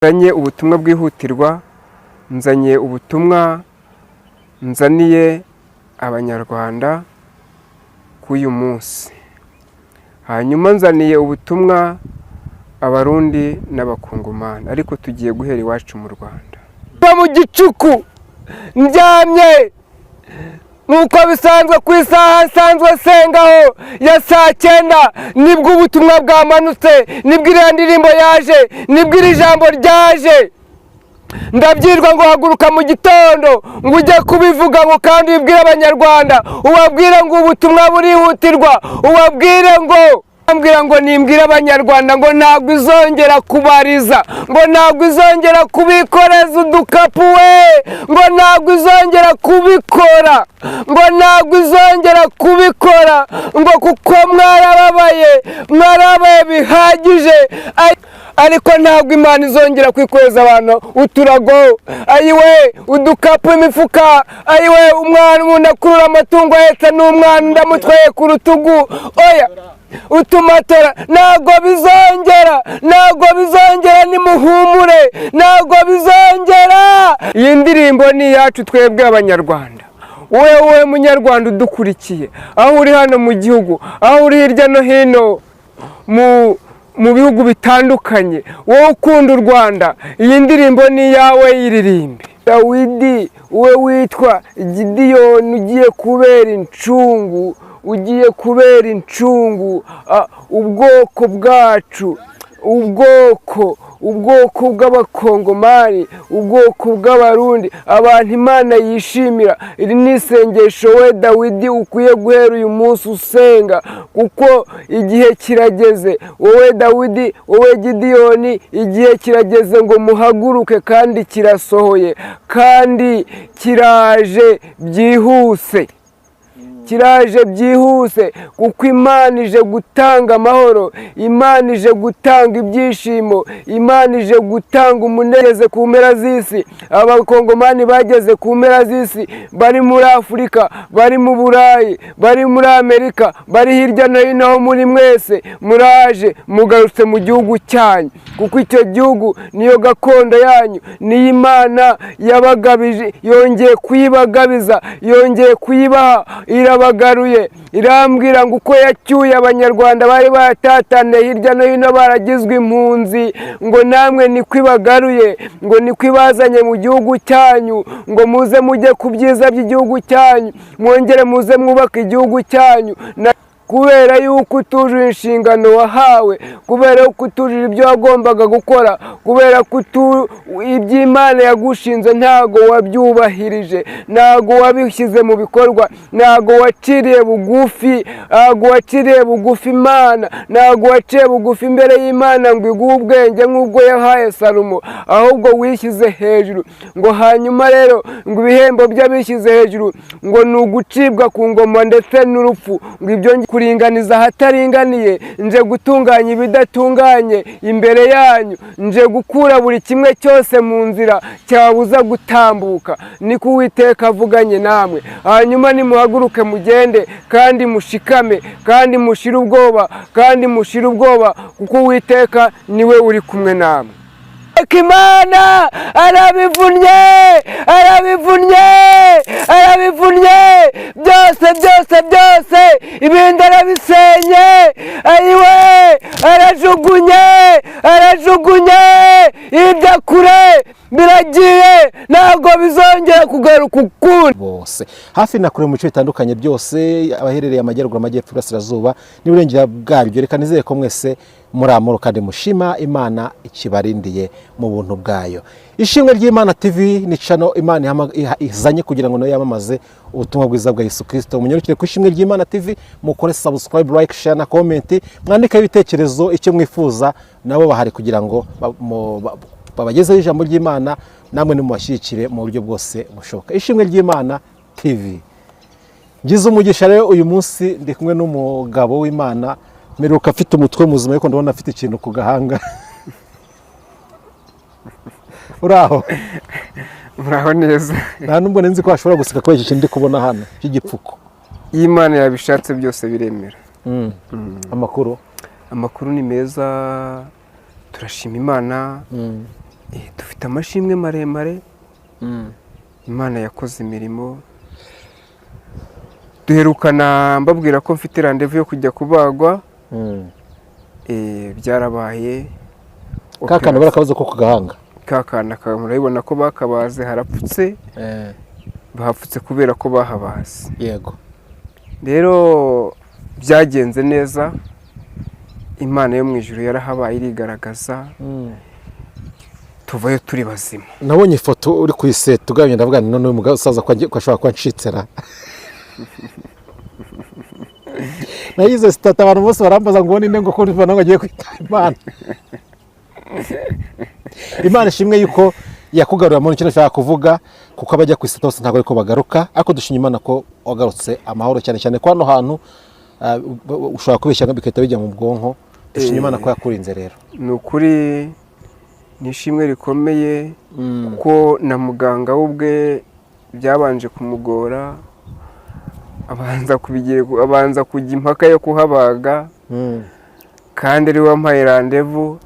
Nzanye ubutumwa bwihutirwa, nzanye ubutumwa nzaniye Abanyarwanda k'uyu munsi, hanyuma nzaniye ubutumwa Abarundi n'Abakongomani, ariko tugiye guhera iwacu mu Rwanda. Mu gicuku ndyamye nk'uko bisanzwe ku isaha nsanzwe nsengaho ya saa 9, nibwo ubutumwa bwamanutse, nibwo iriya ndirimbo yaje, nibwo iri jambo ryaje. Ndabyirwa ngo haguruka mu gitondo ngo ujye kubivuga, ngo kandi ubibwire Abanyarwanda, ubabwire ngo ubutumwa burihutirwa, ubabwire ngo ambwira ngo nimbwire Abanyarwanda ngo ntabwo izongera kubariza, ngo ntabwo izongera kubikoreza udukapu we, ngo ntabwo izongera kubikora, ngo ntabwo izongera kubikora, ngo kuko mwarababaye, mwarabaye bihagije. Ariko ntabwo Imana izongera kwikoreza abantu uturago, ayiwe, udukapu, imifuka, ayiwe, umwana, umuntu akurura amatungo ahetse n'umwana ndamutwaye ku rutugu, oya, utumatora, ntabwo bizongera, ntabwo bizongera, nimuhumure, ntabwo bizongera. Iyi ndirimbo ni iyacu twebwe Abanyarwanda. Wowe Munyarwanda udukurikiye, aho uri hano mu gihugu, aho uri hirya no hino mu bihugu bitandukanye, wowe ukunda u Rwanda, iyi ndirimbo ni iyawe, yiririmbe. Dawidi, we witwa Gidiyoni, ugiye kubera incungu, ugiye kubera incungu ubwoko bwacu, ubwoko bw'Abakongomani, ubwoko bw'Abarundi, abantu Imana yishimira. Iri ni isengesho we Dawidi ukwiye guhera uyu munsi usenga, kuko igihe kirageze. Wowe Dawidi, wowe Gidiyoni, igihe kirageze ngo muhaguruke, kandi kirasohoye, kandi kiraje byihuse, kiraje byihuse, kuko Imana ije gutanga amahoro, Imana ije gutanga ibyishimo, Imana ije gutanga umunezero ku mpera z'isi. Abakongomani bageze ku mpera z'isi, bari muri Afurika, bari mu Burayi, bari muri Amerika, bari hirya no hino aho muri mwese, muraje, mugarutse mu gihugu cyanyu, kuko icyo gihugu niyo gakondo yanyu, niyo Imana yabagabije, yongeye kuyibagabiza, yongeye kuyibaha, irabagaruye. Irambwira ngo uko yacyuye Abanyarwanda bari baratataniye hirya no hino, baragizwe impunzi, ngo namwe niko ibagaruye, ngo niko ibazanye mu gihugu cyanyu, ngo muze mujye ku byiza by'igihugu cyanyu, mwongere muze mwubake igihugu cyanyu. Kubera yuko utujuje inshingano wahawe, kubera yuko utujuje ibyo wagombaga gukora, kubera ko iby'Imana yagushinze ntago wabyubahirije, ntago wabishyize mu bikorwa, ntago waciriye bugufi, ntago waciriye bugufi Imana, ntago waciye bugufi imbere y'Imana ngo iguhe ubwenge nk'ubwo yahaye Salomo, ahubwo wishyize hejuru. Ngo hanyuma rero ngo ibihembo by'abishyize hejuru ngo ni ugucibwa ku ngoma ndetse n'urupfu. Ngo ibyo kuringaniza ahataringaniye, nje gutunganya ibidatunganye imbere yanyu, nje gukura buri kimwe cyose mu nzira cyabuza gutambuka, niko Uwiteka avuganye namwe. Hanyuma nimuhaguruke mugende, kandi mushikame, kandi mushire ubwoba, kandi mushire ubwoba, kuko Uwiteka niwe uri kumwe namwe. Imana arabivunnye, arabivunnye, arabivunnye byose, byose, byose, ibindi arabisenye, ayiwe, arajugunye, arajugunye, ibyo kure biragiye, ntabwo bizongera kugaruka ukundi. Bose hafi na kure mu bice bitandukanye byose, abaherereye amajyaruguru, amajyepfo, iburasirazuba n'iburengera bwabyo, reka nizere ko mwese muri amahoro kandi mushima Imana ikibarindiye mu buntu bwayo. Ishimwe ry'Imana TV ni channel Imana izanye kugira ngo nayo yamamaze ubutumwa bwiza bwa Yesu Kirisito. Munyarukire ku Ishimwe ry'Imana TV, mukore subscribe, like, share na comment, mwandikeho ibitekerezo, icyo mwifuza, nabo bahari kugira ngo babagezeho ijambo ry'Imana, namwe nimubashyigikire mu buryo bwose bushoboka. Ishimwe ry'Imana TV ngize umugisha rero, uyu munsi ndi kumwe n'umugabo w'Imana. Mperuka afite umutwe muzima, ariko ndabona afite ikintu ku gahanga. Uraho? Muraho neza. Nta nubwo nzi ko washobora guseka kubera iki kintu ndi kubona hano cy'igipfuko. Iyo Imana yabishatse byose biremera. Amakuru? Amakuru ni meza, turashima Imana. Mfite amashimwe maremare. Imana yakoze imirimo. Duherukana mbabwira ko mfite rendez-vous yo kujya kubagwa. Byarabaye. Ka kantu barakabazo ko ku gahanga. Ka kana murabibona ko bakabaze, harapfutse. Bahapfutse kubera ko bahabaze. Rero byagenze neza, Imana yo mu ijuru yarahabaye, irigaragaza, tuvayo turi bazima. Nabonye ifoto uri ku iseta ugabanya, ndavuga nti none uyu musaza ko ashobora kuba ncitse ra. Nayize statut, abantu bose barambaza ngo ninde, ngo ko mbona ngo agiye kwitaba Imana. Imana ishimwe yuko yakugarura mu kintu nshaka kuvuga, kuko abajya ku iseta bose ntabwo ariko bagaruka, ariko dushima Imana ko wagarutse amahoro, cyane cyane ko hano hantu ushobora kubeshya bigahita bijya mu bwonko. Dushima Imana ko yakurinze rero. Ni ukuri, ni ishimwe rikomeye, kuko na muganga we ubwe byabanje kumugora, abanza kujya impaka yo kuhabaga kandi ari we wampaye rendez-vous,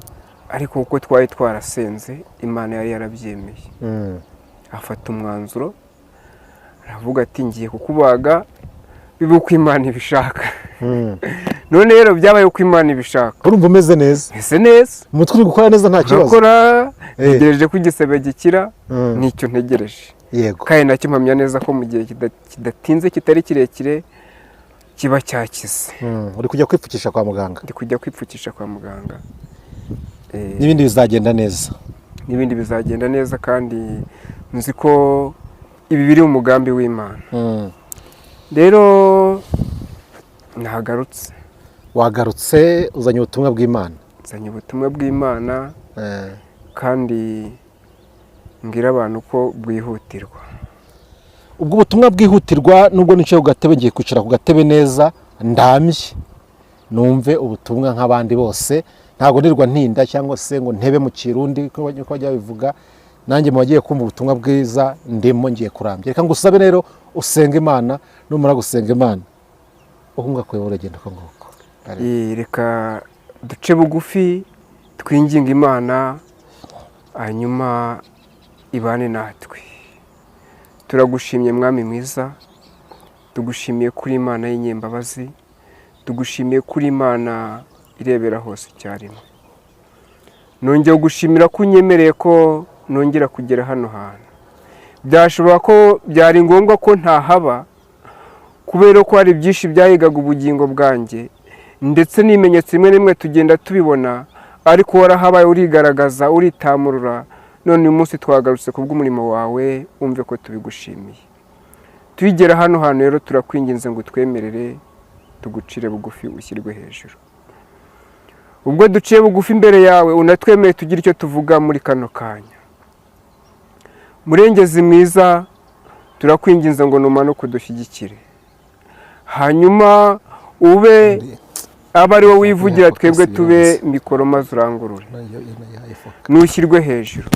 ariko kuko twari twarasenze, Imana yari yarabyemeye, afata umwanzuro aravuga ati: "Ngiye kukubaga bibe uko Imana ibishaka." None rero byabaye uko Imana ibishaka. Urumva umeze neza? Meze neza. Umutwe uri gukora neza, nta kibazo? Urakora. Ntegereje ko igisebe gikira. Nicyo ntegereje. Kandi nacyo mpamya neza ko mu gihe kidatinze, kitari kirekire, kiba cyakize. Uri kujya kwipfukisha kwa muganga? Ndi kujya kwipfukisha kwa muganga. N'ibindi bizagenda neza. N'ibindi bizagenda neza, kandi nzi ko ibi biri mu mugambi w'Imana. Rero nagarutse. Wagarutse uzanye ubutumwa bw'Imana. Nzanye ubutumwa bw'Imana, kandi mbwira abantu ko bwihutirwa. Ubwo butumwa bwihutirwa, nubwo nicaye ku gatebe, ngiye kwicara ku gatebe neza ndambye numve ubutumwa nk'abandi bose. Ntabwo nirwa ntinda cyangwa se ngo ntebe mu Kirundi uko bajya babivuga. Nanjye mu bagiye kumva ubutumwa bwiza ndimo, ngiye kurambya. Reka ngusabe rero usenge Imana, numara gusenga Imana uhunga kuyobora urugendo uko nguko. Reka duce bugufi, twinginga Imana, hanyuma ibane natwe. Turagushimye Mwami mwiza, tugushimiye kuri Imana y'inyembabazi, tugushimiye kuri Imana irebera hose icyarimwe. Nongeye gushimira ko unyemereye ko nongera kugera hano hantu. Byashoboka ko byari ngombwa ko ntahaba, kubera ko hari byinshi byahigaga ubugingo bwanjye, ndetse n'ibimenyetso rimwe na rimwe tugenda tubibona, ariko warahabaye, urigaragaza, uritamurura. None uyu munsi twagarutse ku bw'umurimo wawe, wumve ko tubigushimiye. Tugera hano hantu rero, turakwinginze ngo utwemerere tugucire bugufi, ushyirwe hejuru. Ubwo duciye bugufi imbere yawe, unatwemere tugire icyo tuvuga muri kano kanya. Murengezi mwiza, turakwinginze ngo numanuke udushyigikire, hanyuma ube abe ari wowe wivugira, twebwe tube mikoro, maze urangurure, nushyirwe hejuru.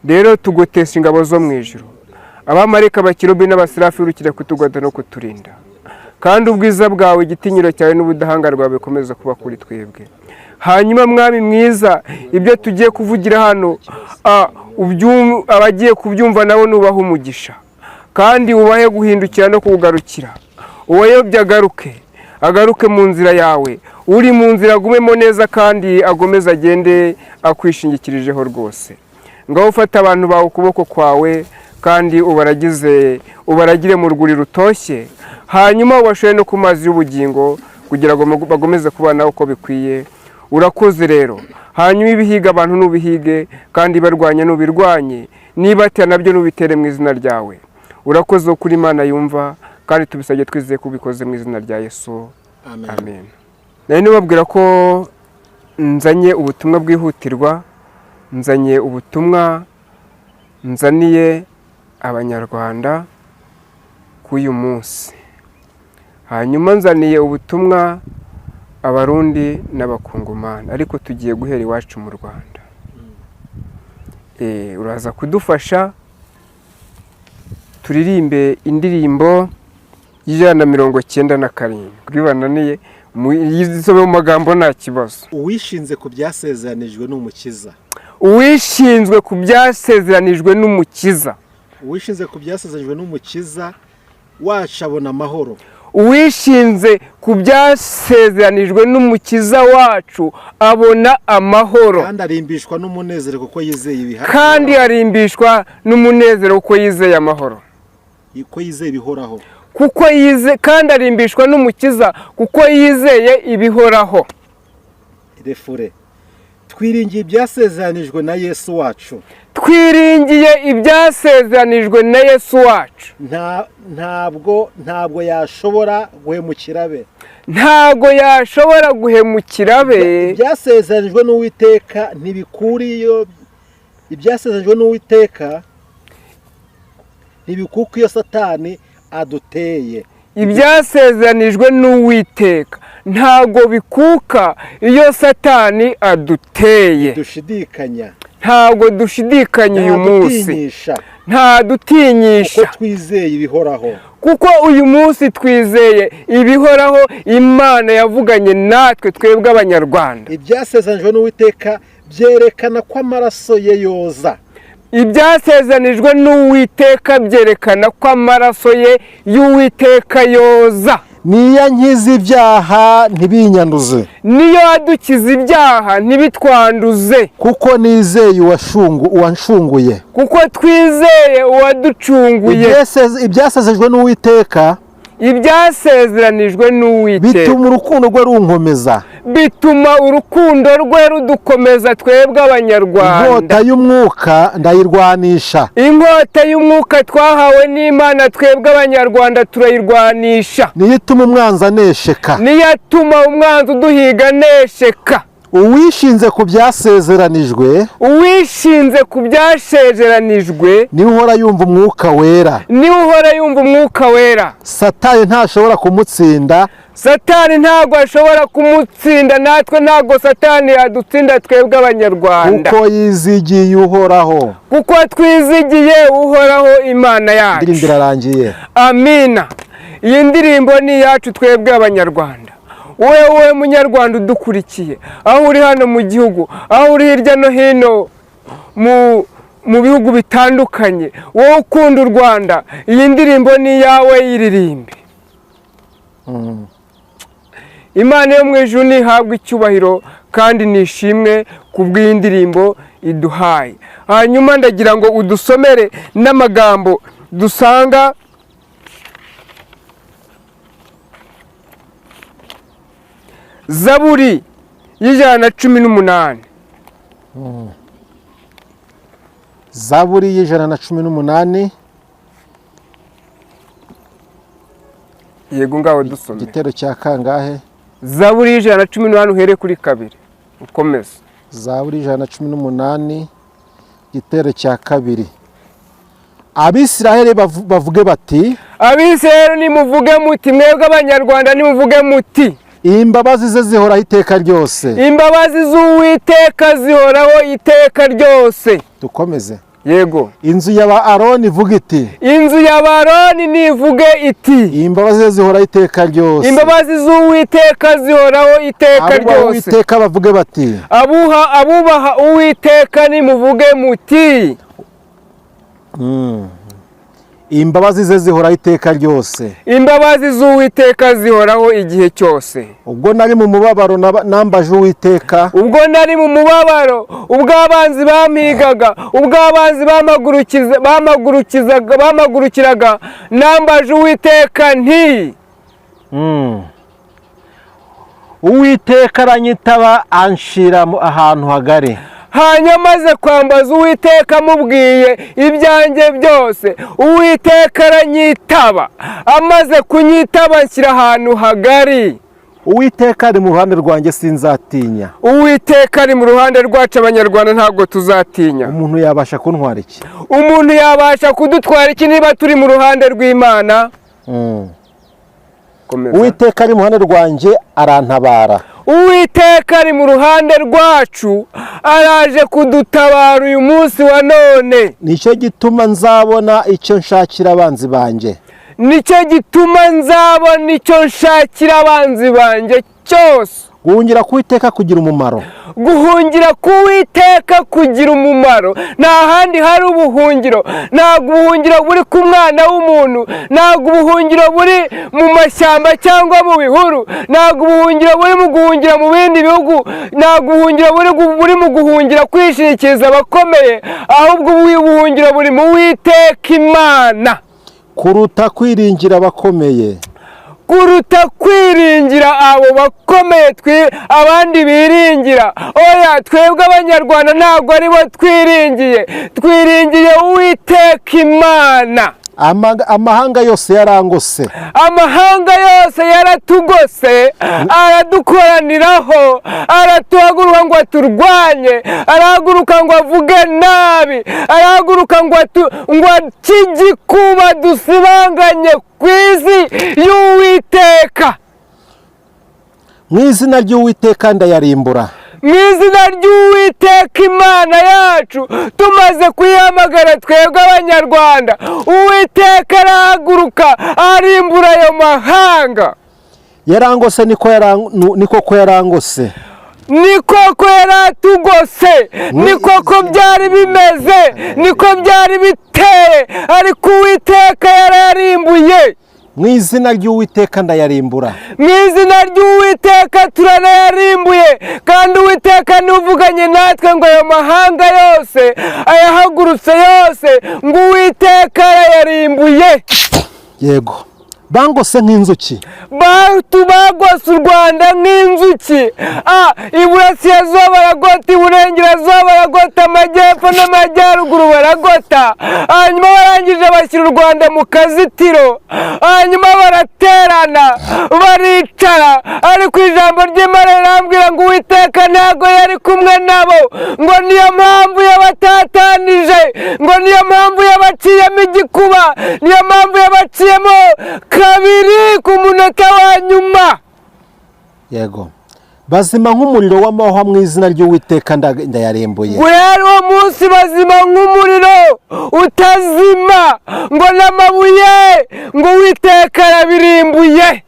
Rero tugotesha ingabo zo mu ijuru, abamarayika, abakerubi n'abaserafi birukire kutugota no kuturinda, kandi ubwiza bwawe, igitinyiro cyawe n'ubudahangarwa bikomeza kuba kuri twebwe. Hanyuma Mwami mwiza, ibyo tugiye kuvugira hano, abagiye kubyumva nabo nubaha umugisha, kandi ubahe guhindukira no kuwugarukira. Uwayobye agaruke, agaruke mu nzira yawe. Uri mu nzira agumemo neza, kandi agomeze agende akwishingikirijeho rwose. Ngaho ufate abantu bawe ukuboko kwawe, kandi ubaragize, ubaragire mu rwuri rutoshye, hanyuma ubashoye no ku mazi y'ubugingo, kugira ngo bagomeze kubana uko bikwiye. Urakoze rero. Hanyuma ibihiga abantu nubihige, kandi barwanya nubirwanye, nibatera nabyo nubitere mu izina ryawe. Urakoze kuri Imana yumva, kandi tubisabye twizeye ko ubikoze mu izina rya Yesu, amen. Nari nibabwira ko nzanye ubutumwa bwihutirwa, nzanye ubutumwa nzaniye Abanyarwanda k'uyu munsi, hanyuma nzaniye ubutumwa Abarundi n'Abakongomani, ariko tugiye guhera iwacu mu Rwanda. Uraza kudufasha turirimbe indirimbo y'197. Bibananiye yisome mu magambo, nta kibazo. Uwishinze ku byasezeranijwe ni Umukiza. Uwishinzwe ku byasezeranijwe n'Umukiza. Uwishinze ku byasezeranyijwe n'Umukiza wacu abona amahoro. Uwishinze ku byasezeranijwe n'Umukiza wacu abona amahoro. Kandi arimbishwa n'umunezero kuko yizeye ibiha. Kandi arimbishwa n'umunezero kuko yizeye amahoro. Ko yizeye ibihoraho. Kuko yize, kandi arimbishwa n'Umukiza kuko yizeye ibihoraho. Refure, twiringiye ibyasezeranijwe na Yesu wacu. Twiringiye ibyasezeranijwe na Yesu wacu. Ntabwo yashobora guhemukira be. Ntabwo yashobora guhemukira be. Ibyasezeranijwe n'Uwiteka ntibikuriyo, ibyasezeranijwe n'Uwiteka ntibikuka iyo Satani aduteye. Ibyasezeranijwe n'Uwiteka ntabwo bikuka iyo Satani aduteye. Dushidikanya. Ntabwo dushidikanya uyu munsi. Ntadutinyisha. Ntadutinyisha. Kuko twizeye ibihoraho. Kuko uyu munsi twizeye ibihoraho Imana yavuganye natwe twebwe Abanyarwanda. Ibyasezeranijwe n'Uwiteka byerekana ko amaraso ye yoza. Ibyasezeranijwe n'Uwiteka byerekana ko amaraso ye y'Uwiteka yoza. Niyo ankiza ibyaha ntibinyanduze. Niyo adukiza ibyaha ntibitwanduze. Kuko nizeye uwanshunguye. Kuko twizeye uwaducunguye. Ibyasezejwe n'Uwiteka. Ibyasezeranijwe n'Uwiteka bituma urukundo rwe runkomeza. Bituma urukundo rwe rudukomeza twebwe Abanyarwanda. Inkota y'umwuka ndayirwanisha. Inkota y'umwuka twahawe n'Imana twebwe Abanyarwanda turayirwanisha. Niyo ituma umwanzi anesheka. Niyo atuma umwanzi uduhiga anesheka. Uwishinze ku byasezeranijwe. Uwishinze ku byasezeranijwe. Niwe uhora yumva umwuka wera. Niwe uhora yumva umwuka wera. Satani ntashobora kumutsinda. Satani ntabwo ashobora kumutsinda, natwe ntabwo Satani yadutsinda twebwe Abanyarwanda. Kuko yizigiye Uhoraho. Kuko twizigiye Uhoraho Imana yacu. Indirimbo irarangiye. Amina. Iyi ndirimbo ni iyacu twebwe Abanyarwanda. Wowe munyarwanda udukurikiye, aho uri hano mu gihugu, aho uri hirya no hino mu bihugu bitandukanye, wowe ukunda u Rwanda, iyi ndirimbo ni iyawe, yiririmbe. Imana yo mu ijuru ntihabwe icyubahiro kandi nishimwe ku bw'iyi ndirimbo iduhaye. Hanyuma ndagira ngo udusomere n'amagambo dusanga Zaburi y'118. Zaburi y'118. Yego, ngaho dusome. Igitero cya kangahe? Zaburi y'118 uhere kuri 2 ukomeze. Zaburi 118 igitero cya 2. Abisiraheli bavuge bati, Abisiraheli nimuvuge muti, mwebwe Abanyarwanda nimuvuge muti, imbabazi ze zihoraho iteka ryose. Imbabazi z'Uwiteka zihoraho iteka ryose. Dukomeze. Yego. Inzu ya Aroni ivuga iti. Inzu ya Aroni nivuge iti. Imbabazi ze zihoraho iteka ryose. Imbabazi z'Uwiteka zihoraho iteka ryose. Uwiteka bavuge bati. Abubaha Uwiteka nimuvuge muti. Imbabazi ze zihoraho iteka ryose. Imbabazi z'Uwiteka zihoraho igihe cyose. Ubwo nari mu mubabaro nambaje Uwiteka. Ubwo nari mu mubabaro, ubwo abanzi bampigaga, ubwo abanzi bamagurukiraga, nambaje Uwiteka nti. Uwiteka aranyitaba anshira ahantu hagari. Hanyuma maze kwambaza Uwiteka amubwiye ibyanjye byose, Uwiteka aranyitaba. Amaze kunyitaba nshyira ahantu hagari. Uwiteka ari mu ruhande rwanjye sinzatinya. Uwiteka ari mu ruhande rwacu Abanyarwanda ntabwo tuzatinya. Umuntu yabasha kuntwara iki? Umuntu yabasha kudutwara iki niba turi mu ruhande rw'Imana? Uwiteka ari mu ruhande rwanjye arantabara. Uwiteka ari mu ruhande rwacu araje kudutabara uyu munsi wa none. Nicyo gituma nzabona icyo nshakira abanzi banjye. Nicyo gituma nzabona icyo nshakira abanzi banjye cyose. Guhungira ku Uwiteka kugira umumaro. Guhungira ku Uwiteka kugira umumaro. Nta handi hari ubuhungiro. Ntabwo ubuhungiro buri ku mwana w'umuntu, ntabwo ubuhungiro buri mu mashyamba cyangwa mu bihuru, ntabwo ubuhungiro buri mu guhungira mu bindi bihugu, ntabwo ubuhungiro buri mu guhungira kwishingikiriza abakomeye, ahubwo ubuhungiro buri mu Uwiteka Imana. Kuruta kwiringira abakomeye. Kuruta kwiringira abo bakomeye abandi biringira. Oya, twebwe Abanyarwanda ntabwo aribo twiringiye, twiringiye Uwiteka Imana. Amahanga yose yarangose. Amahanga yose yaratugose, aradukoraniraho, aratuhaguruka ngo aturwanye, arahaguruka ngo avuge nabi, arahaguruka ngo ace igikuba dusibanganye ku isi y'Uwiteka. Mu izina ry'Uwiteka ndayarimbura. Mu izina ry'Uwiteka Imana yacu, tumaze kuyihamagara twebwe Abanyarwanda, Uwiteka arahaguruka arimbura ayo mahanga. Yarangose, ni koko yarangose. Ni koko yaratugose, ni koko byari bimeze, niko byari biteye, ariko Uwiteka yarayarimbuye. Mu izina ry'Uwiteka ndayarimbura. Mu izina ry'Uwiteka turanayarimbuye, kandi Uwiteka uvuganye natwe ngo ayo mahanga yose ayahagurutse yose, ngo Uwiteka arayarimbuye. Yego, bangose nk'inzuki. Bagose u Rwanda nk'inzuki. Iburasirazuba baragota, iburengerazuba baragota, amajyepfo n'amajyaruguru baragota, hanyuma barangije bashyira u Rwanda mu kazitiro, hanyuma baraterana baricara. Ariko ijambo ry'Imana rirambwira ngo Uwiteka ntabwo yari kumwe nabo, ngo niyo mpamvu yabatatanije, ngo niyo mpamvu yabaciyemo igikuba, niyo mpamvu yabaciyemo kabiri ku munota wa nyuma. Yego, bazima nk'umuriro w'amahwa, mu izina ry'Uwiteka ndayarimbuye. Guhera uwo munsi bazima nk'umuriro utazima, ngo n'amabuye, ngo Uwiteka arabirimbuye.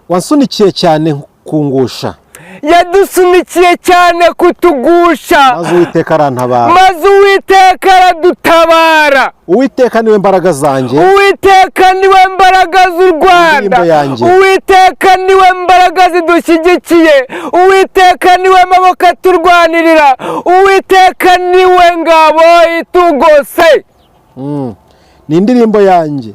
Wansunikiye cyane kungusha. Yadusunikiye cyane kutugusha. Maze Uwiteka arantabara. Maze Uwiteka aradutabara. Uwiteka niwe mbaraga zanjye. Uwiteka niwe mbaraga z'u Rwanda. Indirimbo yanjye. Uwiteka niwe mbaraga zidushyigikiye. Uwiteka niwe maboko aturwanirira. Uwiteka niwe ngabo itugose. Ni indirimbo yanjye.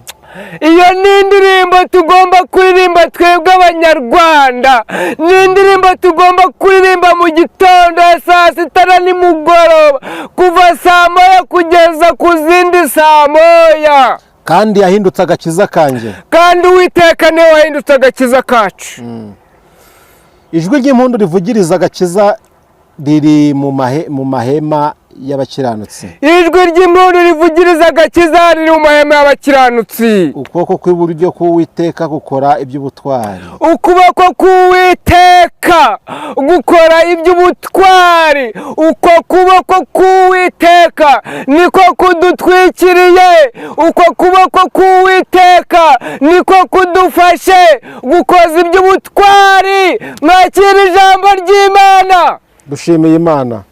Iyo ni indirimbo tugomba kuririmba twebwe Abanyarwanda, ni indirimbo tugomba kuririmba mu gitondo, saa sita na nimugoroba, kuva saa 1 kugeza ku zindi saa 1. Kandi yahindutse agakiza kanjye. Kandi Uwiteka niwe wahindutse agakiza kacu. Ijwi ry'impundu rivugiriza agakiza riri mu mahema y'abakiranutsi. Ijwi ry'impundu rivugiriza agakiza riri mu mahema y'abakiranutsi. Ukuboko kw'iburyo k'Uwiteka gukora iby'ubutwari. Ukuboko k'Uwiteka gukora iby'ubutwari. Uko kuboko k'Uwiteka niko kudutwikiriye, uko kuboko k'Uwiteka niko kudufashe gukoza iby'ubutwari. Mwakira ijambo ry'Imana. Dushimiye Imana.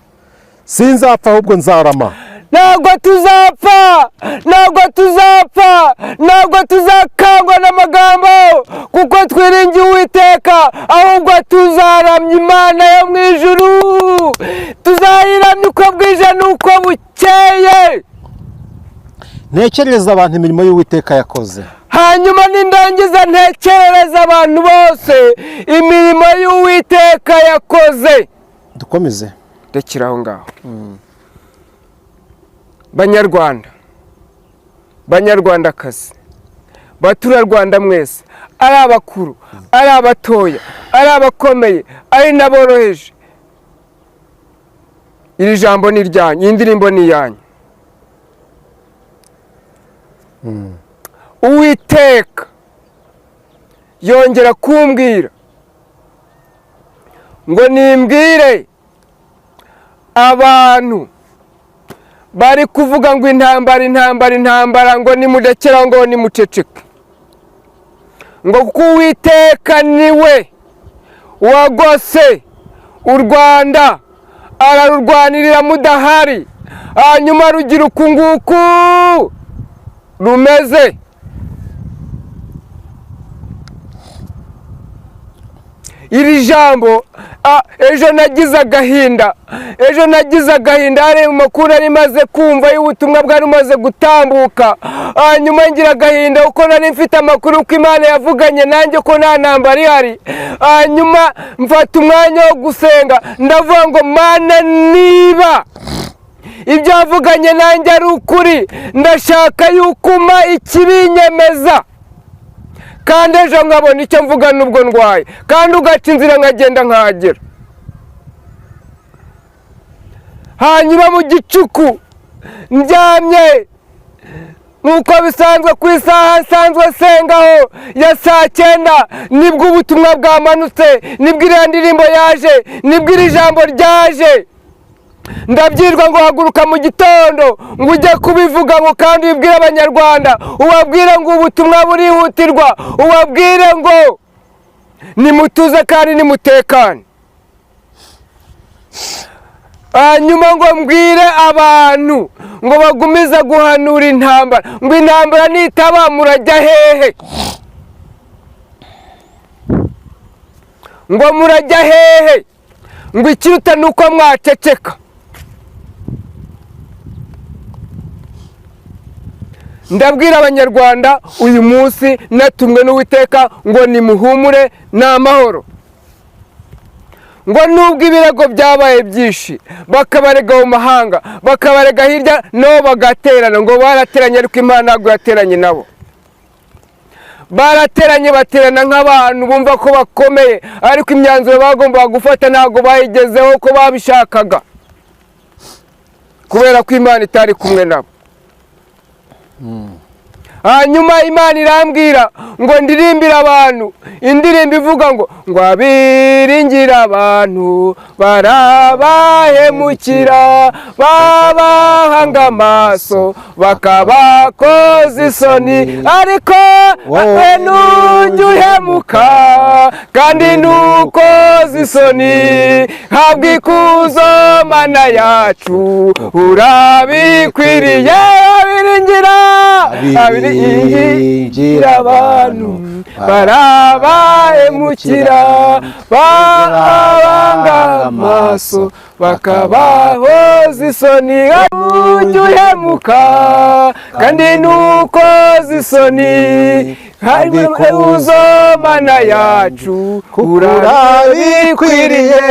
Sinzapfa, ahubwo nzarama. Ntabwo tuzapfa, ntabwo tuzapfa, ntabwo tuzakangwa n'amagambo kuko twiringiye Uwiteka, ahubwo tuzaramya Imana yo mu ijuru, tuzayiramya uko bwije n'uko bukeye. Ntekerereza abantu imirimo y'Uwiteka yakoze. Hanyuma nindangiza ntekerereza abantu bose imirimo y'Uwiteka yakoze. Dukomeze. Rekera aho ngaho. Banyarwanda, Banyarwandakazi, baturarwanda mwese, ari abakuru, ari abatoya, ari abakomeye, ari n'aboroheje, iri jambo ni iryanyu, iyi ndirimbo ni iyanyu. Uwiteka yongera kumbwira ngo nimbwire abantu bari kuvuga ngo intambara, intambara, intambara, ngo nimudekera, ngo nimuceceke, ngo kuko Uwiteka niwe Wagose u Rwanda, ararurwanirira mudahari, hanyuma rugira uku nguku rumeze. Iri jambo, ejo nagize agahinda, ejo nagize agahinda, hari mu makuru nari maze kumva y'ubutumwa bwari bumaze gutambuka, hanyuma ngira agahinda kuko nari mfite amakuru ko Imana yavuganye nanjye ko nta ntambara ihari. Hanyuma mfata umwanya wo gusenga, ndavuga ngo: "Mana, niba ibyo wavuganye nanjye ari ukuri, ndashaka yuko umpa ikibinyemeza, kandi ejo nkabona icyo mvuga nubwo ndwaye, kandi ugaca inzira nkagenda nkahagera." Hanyuma mu gicuku ndyamye nk'uko bisanzwe, ku isaha nsanzwe nsengaho ya saa 9, nibwo ubutumwa bwamanutse, nibwo iriya ndirimbo yaje, nibwo iri jambo ryaje. Ndabyirwa ngo: "Haguruka mu gitondo ngo ujye kubivuga, ngo kandi ubibwire Abanyarwanda, ubabwire ngo ubutumwa burihutirwa, ubabwire ngo nimutuze kandi nimutekane." Hanyuma ngo mbwire abantu ngo bagumize guhanura intambara, ngo intambara nitaba murajya hehe? Ngo murajya hehe? Ngo ikiruta ni uko mwaceceka. Ndabwira Abanyarwanda uyu munsi natumwe n'Uwiteka ngo nimuhumure, ni amahoro. Ngo nubwo ibirego byabaye byinshi, bakabarega mu mahanga, bakabarega hirya no bagaterana, ngo barateranye, ariko Imana ntabwo yateranye nabo. Barateranye, baterana nk'abantu bumva ko bakomeye, ariko imyanzuro bagombaga gufata ntabwo bayigezeho uko babishakaga, kubera ko Imana itari kumwe nabo. Hanyuma Imana irambwira ngo ndirimbire abantu indirimbo ivuga ngo abiringira abantu barabahemukira, babahanga amaso bakabakoza isoni, ariko we nujya uhemuka kandi ntukoze isoni. Habwa ikuzo Mana yacu, urabikwiriye. Abiringira, abiringira abantu barabahemukira, babanga amaso bakabahoza isoni, ujya uhemuka kandi ntukoze isoni. Habwa ikuzo Mana yacu, urabikwiriye.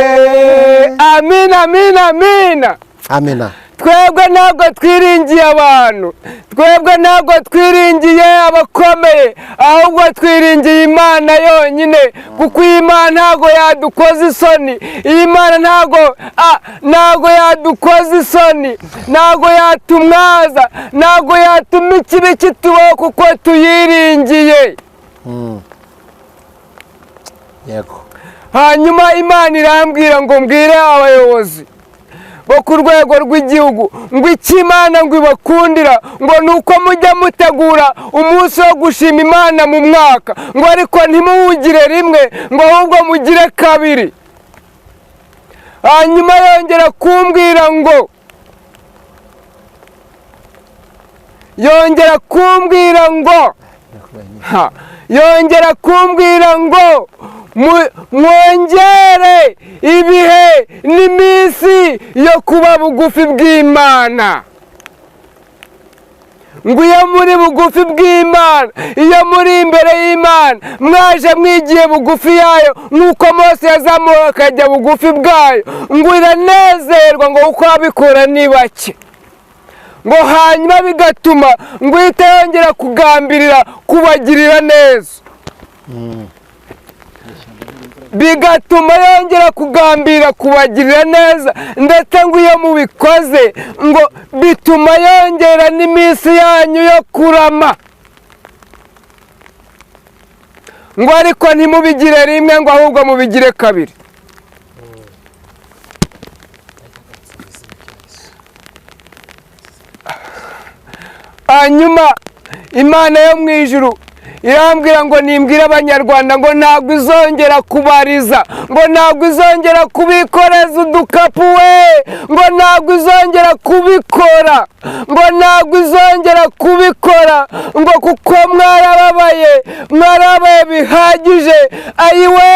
Amina, amina, amina. Amina. Twebwe ntabwo twiringiye abantu, twebwe ntabwo twiringiye abakomeye, ahubwo twiringiye Imana yonyine, kuko iyi Mana ntabwo yadukoza isoni. Iyi Mana ntabwo yadukoza isoni, ntabwo yatumwaza, ntabwo yatuma ikibi kitubaho, kuko tuyiringiye. Hanyuma Imana irambwira ngo mbwire abayobozi bo ku rwego rw'igihugu ngo icyo Imana ngo ibakundira ngo ni uko mujya mutegura umunsi wo gushima Imana mu mwaka, ngo ariko ntimuwugire rimwe, ngo ahubwo mugire kabiri. Hanyuma yongera kumbwira ngo mwongere ibihe n'iminsi yo kuba bugufi bw'Imana, ngo iyo muri bugufi bw'Imana, iyo muri imbere y'Imana, mwaje mwigiye bugufi yayo nk'uko Mose yazamuwe akajya bugufi bwayo, ngo iranezerwa, ngo kuko abikora ni bake, ngo hanyuma bigatuma ngo ihite yongera kugambirira kubagirira neza, bigatuma yongera kugambirira kubagirira neza, ndetse ngo iyo mubikoze ngo bituma yongera n'iminsi yanyu yo kurama, ngo ariko ntimubigire rimwe, ngo ahubwo mubigire kabiri. Hanyuma Imana yo mu ijuru Irambwira ngo nimbwire Abanyarwanda ngo ntabwo izongera kubariza, ngo ntabwo izongera kubikoreza udukapu we, ngo ntabwo izongera kubikora, ngo ntabwo izongera kubikora, ngo kuko mwarababaye, mwarabaye bihagije. Ayiwe,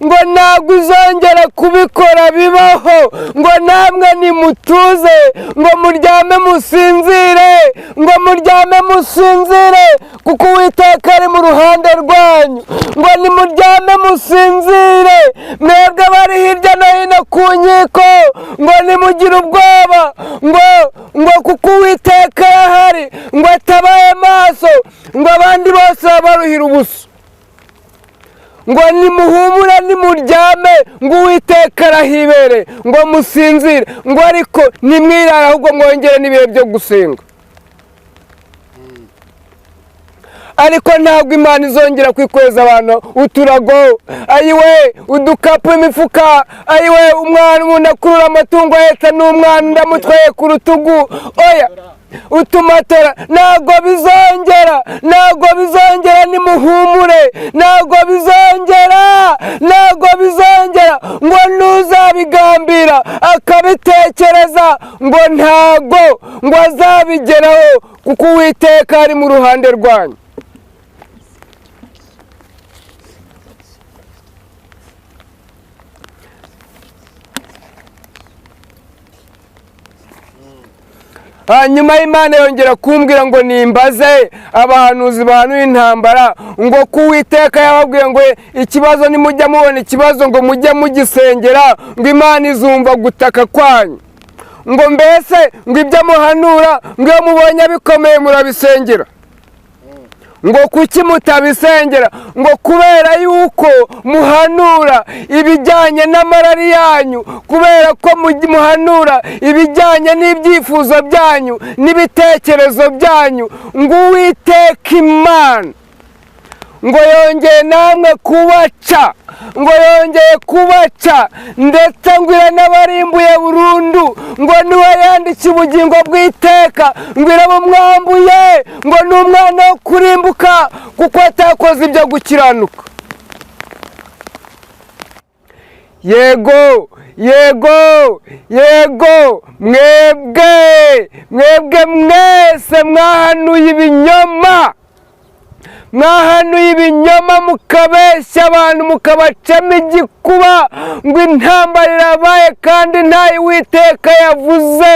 ngo ntabwo izongera kubikora bibaho, ngo namwe nimutuze, ngo muryame musinzire, ngo muryame musinzire, kuko Uwiteka ari mu ruhande rwanyu. Ngo nimuryame musinzire, mwebwe abari hirya no hino ku nkiko, ngo nimugire ubwoba, ngo kuko Uwiteka arahari, ngo atabaye maso, ngo abandi bose babaruhira ubusa. Ngo nimuhumure, nimuryame, ngo Uwiteka arahibere, ngo musinzire, ngo ariko nimwirare, ahubwo mwongere n'ibihe byo gusenga. Ariko ntabwo Imana izongera kwikoreza abantu uturago, ayiwe, udukapu, imifuka, ayiwe, umwana umuntu akurura amatungo ahetse n'umwana ndamutwaye ku rutugu, oya, utumatora, ntabwo bizongera, ntabwo bizongera, nimuhumure, ntabwo bizongera, ntabwo bizongera. Ngo ntuzabigambira akabitekereza, ngo ntabwo ngo azabigeraho, kuko Uwiteka ari mu ruhande rwanyu. Hanyuma Imana yongera kumbwira ngo nimbaze abahanuzi bahanuye intambara, ngo ko Uwiteka yababwiye ngo ikibazo nimujya mubona ikibazo ngo mujye mugisengera, ngo Imana izumva gutaka kwanyu, ngo mbese ngo ibyo muhanura, ngo iyo mubonye bikomeye murabisengera, ngo kuki mutabisengera? Ngo kubera yuko muhanura ibijyanye n'amarari yanyu, kubera ko muhanura ibijyanye n'ibyifuzo byanyu n'ibitekerezo byanyu, ngo Uwiteka Imana ngo yongeye namwe kubaca, ngo yongeye kubaca, ndetse ngo iranabarimbuye burundu, ngo niwe yandikiye ubugingo bw'iteka, ngo irabumwambuye, ngo ni umwana wo kurimbuka kuko atakoze ibyo gukiranuka. Yego, yego, yego, mwebwe, mwebwe mwese mwahanuye ibinyoma, mwahanuye ibinyoma, mukabeshya abantu, mukabacamo igikuba, ngo intambara irabaye kandi ntayo Uwiteka yavuze,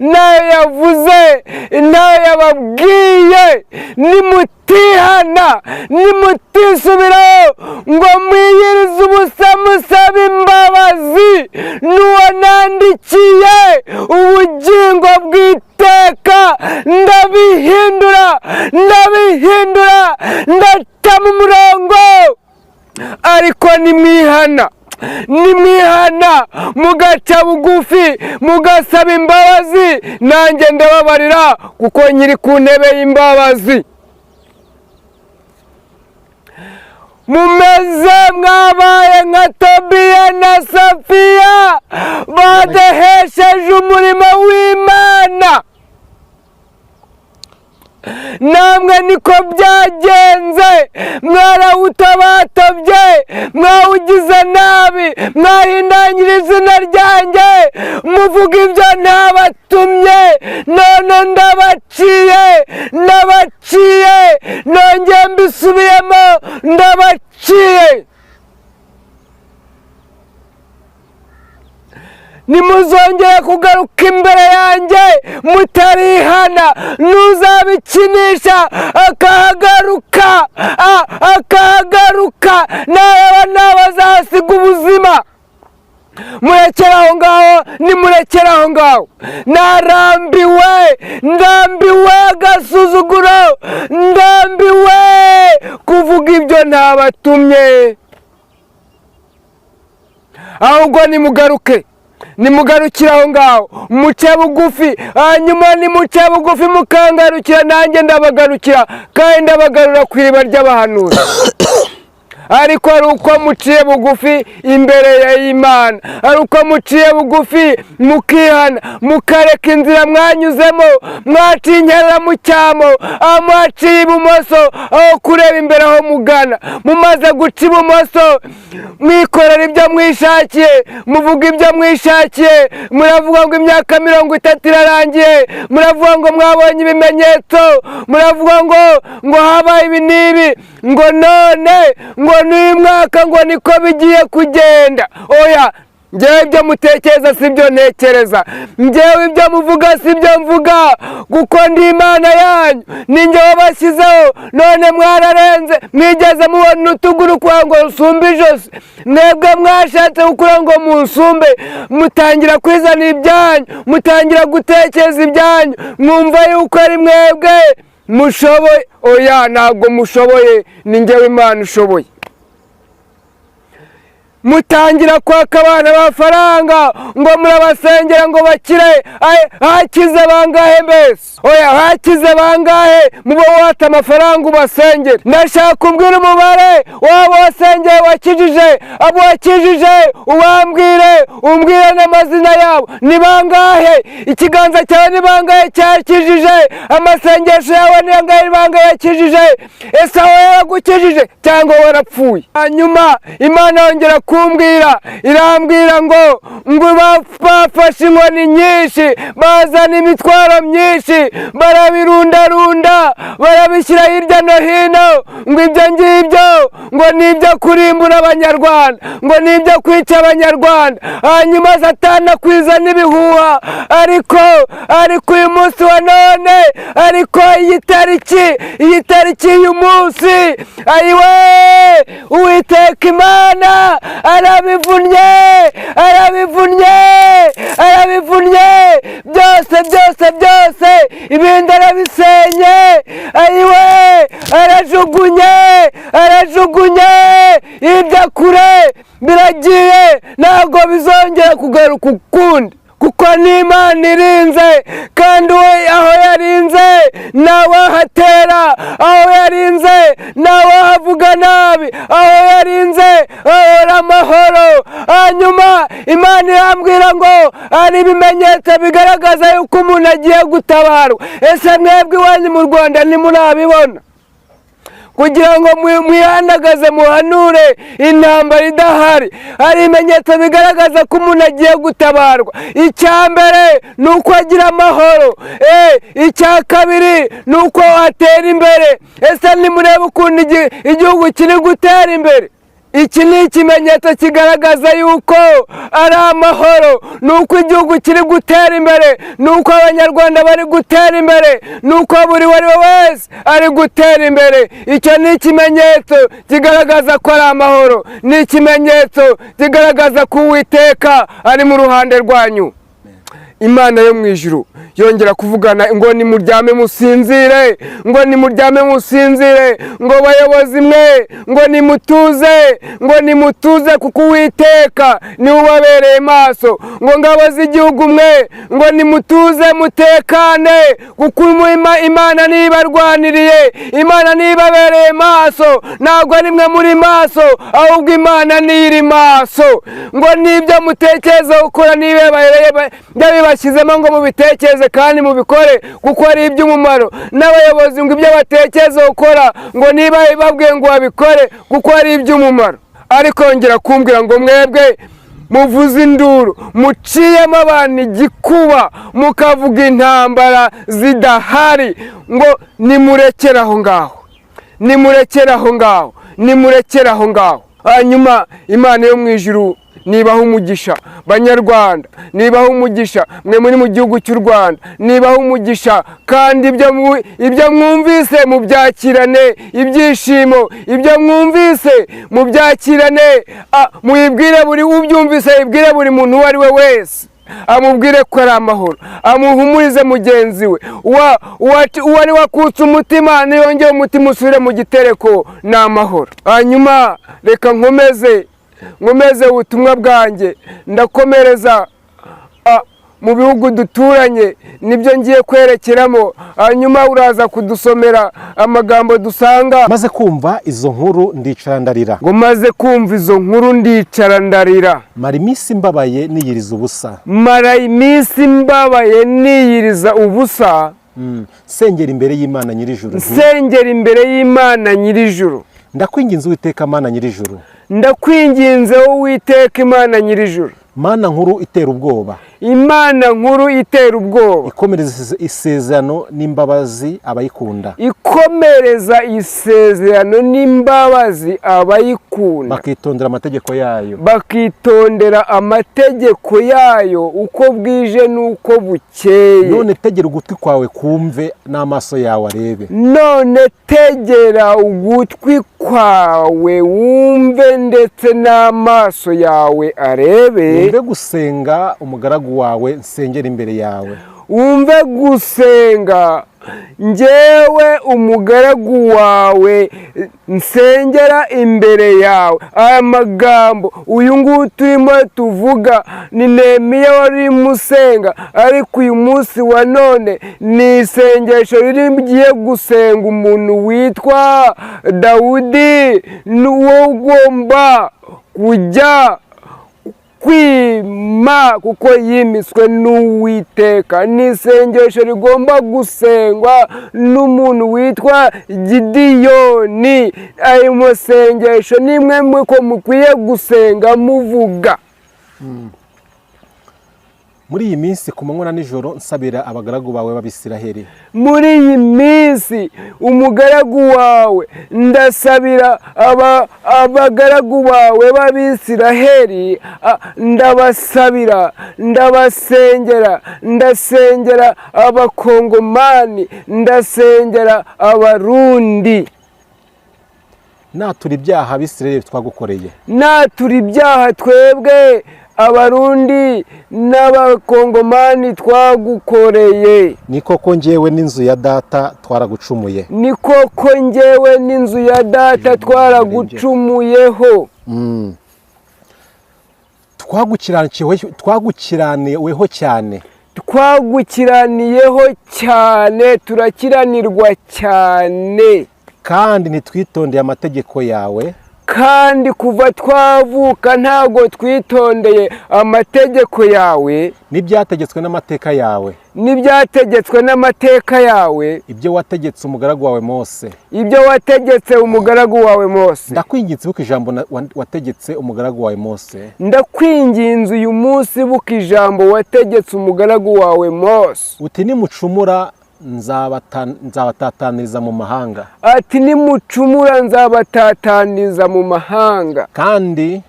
ntayo yavuze, ntayo yababwiye. Nimutihana, nimutisubiraho, ngo mwiyirize ubusa musabe imbabazi n'uwo nandikiye ubugingo bw'iteka, ndabihindura, ndabihindura, ndatama umurongo. Ariko nimwihana, nimwihana mugaca bugufi, mugasaba imbabazi, nanjye ndababarira, kuko nyiri ku ntebe y'imbabazi. Mumeze mwabaye nka Tobiya na Safiya, badahesheje umurimo w'Imana. Namwe niko byagenze, mwarawutabatobye, mwawugize nabi, mwahindanyira izina ryanjye, muvuga ibyo ntabatumye, none ndabaciye, ndabaciye, nongeye mbisubiyemo, ndabaciye. Nimuzongere kugaruka imbere yanjye mutarihana, nuzabikinisha akahagaruka, akahagaruka, naraba nabazahasiga ubuzima. Murekere aho ngaho, nimurekere aho ngaho. Narambiwe, ndambiwe agasuzuguro, ndambiwe kuvuga ibyo ntabatumye. Ahubwo nimugaruke, nimugarukire aho ngaho, muce bugufi, hanyuma nimuce bugufi mukangarukira, nanjye ndabagarukira, kandi ndabagarura ku iriba ry'abahanuzi. Ariko ari uko muciye bugufi imbere y'Imana, ari uko muciye bugufi mukihana, mukareka inzira mwanyuzemo, mwaciye inkera mu cyamo, aho mwaciye ibumoso aho kureba imbere aho mugana. Mumaze guca ibumoso, mwikorera ibyo mwishakiye, muvuga ibyo mwishakiye, muravuga ngo imyaka 30 irarangiye, muravuga ngo mwabonye ibimenyetso, muravuga ngo habaye ibi n'ibi, ngo none ngo n'uyu mwaka ngo niko bigiye kugenda. Oya, njyewe ibyo mutekereza si byo ntekereza, njyewe ibyo muvuga si byo mvuga, kuko ndi Imana yanyu, ni njye wabashyizeho. None mwararenze, mwigeze mubona utuguru kugira ngo rusumbe ijosi? Mwebwe mwashatse gukura ngo munsumbe, mutangira kwizana ibyanyu, mutangira gutekereza ibyanyu, mwumva yuko ari mwebwe mushoboye. Oya, ntabwo mushoboye, ni njyewe Imana ushoboye. Mutangira kwaka abana amafaranga ngo murabasengera ngo bakire. Hakize bangahe mbese? Oya, hakize bangahe mubo wata amafaranga ubasengere? Ndashaka kubwira umubare waba wasengeye wakijije, abo wakijije ubambwire, umbwire n'amazina yabo. Ni bangahe? Ikiganza cyawe ni bangahe cyakijije? Amasengesho yawe ni angahe? Ni bangahe yakijije? Ese aho yaragukijije cyangwa warapfuye? Hanyuma Imana yongera kumbwira, irambwira ngo bafashe inkoni nyinshi, bazana imitwaro myinshi, barabirundarunda, barabishyira hirya no hino, ngo ibyo ngibyo ngo ni ibyo kurimbura Abanyarwanda, ngo ni ibyo kwica Abanyarwanda. Hanyuma Satani akwiza n'ibihuha. Ariko uyu munsi wa none, ariko iyi tariki y'uyu munsi, ayiwe, Uwiteka Imana arabivunnye, arabivunnye, arabivunnye byose, byose, byose, ibindi arabisenye. Ayiwe, arajugunye, arajugunye ibyo kure, biragiye, ntabwo bizongera kugaruka ukundi, kuko n'Imana irinze, kandi we aho yarinze ntawahatera, aho yarinze ntawahavuga nabi, aho yarinze ahora amahoro. Hanyuma Imana irambwira ngo hari ibimenyetso bigaragaza yuko umuntu agiye gutabarwa. Ese mwebwe iwanyu mu Rwanda ntimurabibona? Kugira ngo mwihandagaze muhanure intambara idahari. Hari ibimenyetso bigaragaza ko umuntu agiye gutabarwa. Icya mbere ni uko agira amahoro, icya kabiri ni uko atera imbere. Ese nimurebe ukuntu igihugu kiri gutera imbere? Iki ni ikimenyetso kigaragaza yuko ari amahoro, ni uko igihugu kiri gutera imbere, ni uko Abanyarwanda bari gutera imbere, ni uko buri uwo ari we wese ari gutera imbere. Icyo ni ikimenyetso kigaragaza ko ari amahoro, ni ikimenyetso kigaragaza ko Uwiteka ari mu ruhande rwanyu. Imana yo mu ijuru yongera kuvugana ngo nimuryame musinzire, ngo nimuryame musinzire, ngo bayobozi mwe, ngo nimutuze, ngo nimutuze, kuko Uwiteka niwe ubabereye maso. Ngo ngabo z'igihugu mwe, ngo nimutuze mutekane, kuko Imana nibarwaniriye, Imana nibabereye maso. Ntabwo ari mwe muri maso, ahubwo Imana niyo iri maso. Ngo nibyo mutekereza gukora, niba bibashyizemo ngo mubitekereze kandi mubikore, kuko ari iby'umumaro. N'abayobozi ngo ibyo batekereza gukora, ngo niba babwiye ngo babikore, kuko ari iby'umumaro. Ariko yongera kumbwira ngo mwebwe muvuze induru, muciyemo abantu igikuba, mukavuga intambara zidahari, ngo nimurekere aho ngaho, nimurekere aho ngaho, nimurekere aho ngaho. Hanyuma Imana yo mu ijuru nibaha umugisha, Banyarwanda, nibaha umugisha mwe muri mu gihugu cy'u Rwanda, nibaha umugisha, kandi ibyo mwumvise mubyakirane ibyishimo, ibyo mwumvise mubyakirane, muyibwire buri ubyumvise, yibwire buri muntu uwo ari we wese, amubwire ko ari amahoro, amuhumurize mugenzi we uwari wakutse umutima, niyongere umutima usubire mu gitereko, ni amahoro. Hanyuma reka nkomeze ubutumwa bwanjye, ndakomereza. Mu bihugu duturanye nibyo ngiye kwerekeramo. Hanyuma uraza kudusomera amagambo dusanga. Maze kumva izo nkuru, ndicara ndarira. Ngo maze kumva izo nkuru, ndicara ndarira. Mara iminsi mbabaye, niyiriza ubusa. Mara iminsi mbabaye, niyiriza ubusa. Nsengera imbere y'Imana nyir'ijuru. Nsengera imbere y'Imana nyir'ijuru. Ndakwinginze, Uwiteka Mana nyir'ijuru, Ndakwinginze, Uwiteka Imana nyir'ijuru, Mana nkuru itera ubwoba, Imana nkuru itera ubwoba, ikomereza isezerano n'imbabazi abayikunda, ikomereza isezerano n'imbabazi abayikunda, bakitondera amategeko yayo, bakitondera amategeko yayo uko bwije n'uko bukeye. None tegera ugutwi kwawe kumve, n'amaso yawe arebe. None tegera ugutwi kwawe wumve, ndetse n'amaso yawe arebe. Wumve gusenga umugaragu wawe nsengera imbere yawe, Wumve gusenga njyewe umugaragu wawe nsengera imbere yawe. Aya magambo, uyu nguyu turimo tuvuga ni Nehemiya wari usenga, ariko uyu munsi wa none ni isengesho rigiye gusenga umuntu witwa Dawudi, n'uwo ugomba kujya kwima kuko yimitswe n'Uwiteka. Ni isengesho rigomba gusengwa n'umuntu witwa Gidiyoni. Ayo masengesho ni mwe ko mukwiye gusenga muvuga. Muri iyi minsi, ku manywa na nijoro, nsabira abagaragu bawe b'Abisiraheli. Muri iyi minsi, umugaragu wawe ndasabira abagaragu bawe b'Abisiraheli, ndabasabira, ndabasengera, ndasengera Abakongomani, ndasengera Abarundi. Natura ibyaha Abisiraheli twagukoreye. Natura ibyaha twebwe Abarundi n'Abakongomani twagukoreye. Ni koko, njyewe n'inzu ya data twaragucumuye. Ni koko, njyewe n'inzu ya data twaragucumuyeho. Twagukiraniweho cyane. Twagukiraniyeho cyane, turakiranirwa cyane. Kandi ntitwitondeye amategeko yawe. Kandi kuva twavuka ntabwo twitondeye amategeko yawe. N'ibyategetswe n'amateka yawe. N'ibyategetswe n'amateka yawe. Ibyo wategetse umugaragu wawe Mose. Ibyo wategetse umugaragu wawe Mose. Ndakwinginze, ibuka ijambo wategetse umugaragu wawe Mose. Ndakwinginze, uyu munsi ibuka ijambo wategetse umugaragu wawe Mose. Uti: "Nimucumura, nzabatataniriza mu mahanga." Ati: "Nimucumura, nzabatataniza mu mahanga." Kandi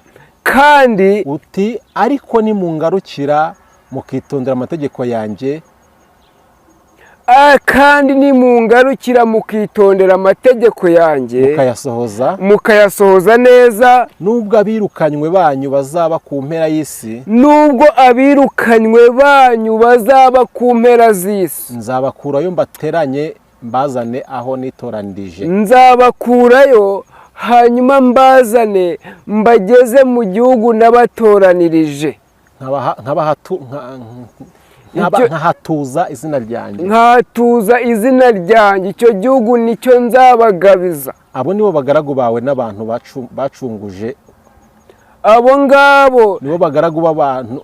Kandi uti: "Ariko nimungarukira mukitondera amategeko yanjye, Kandi nimungarukira mukitondera amategeko yanjye, mukayasohoza, mukayasohoza neza, nubwo abirukanywe banyu bazaba ku mpera y'isi, nubwo abirukanywe banyu bazaba ku mpera z'isi, nzabakurayo mbateranye, mbazane aho nitoranirije." Nzabakurayo, hanyuma mbazane, mbageze mu gihugu nabatoranirije. Nkahatuza izina ryanjye. Nkahatuza izina ryanjye. Icyo gihugu nicyo nzabagabiza. Abo nibo bagaragu bawe n'abantu bacunguje. Abo ngabo Nibo bagaragu b'abantu,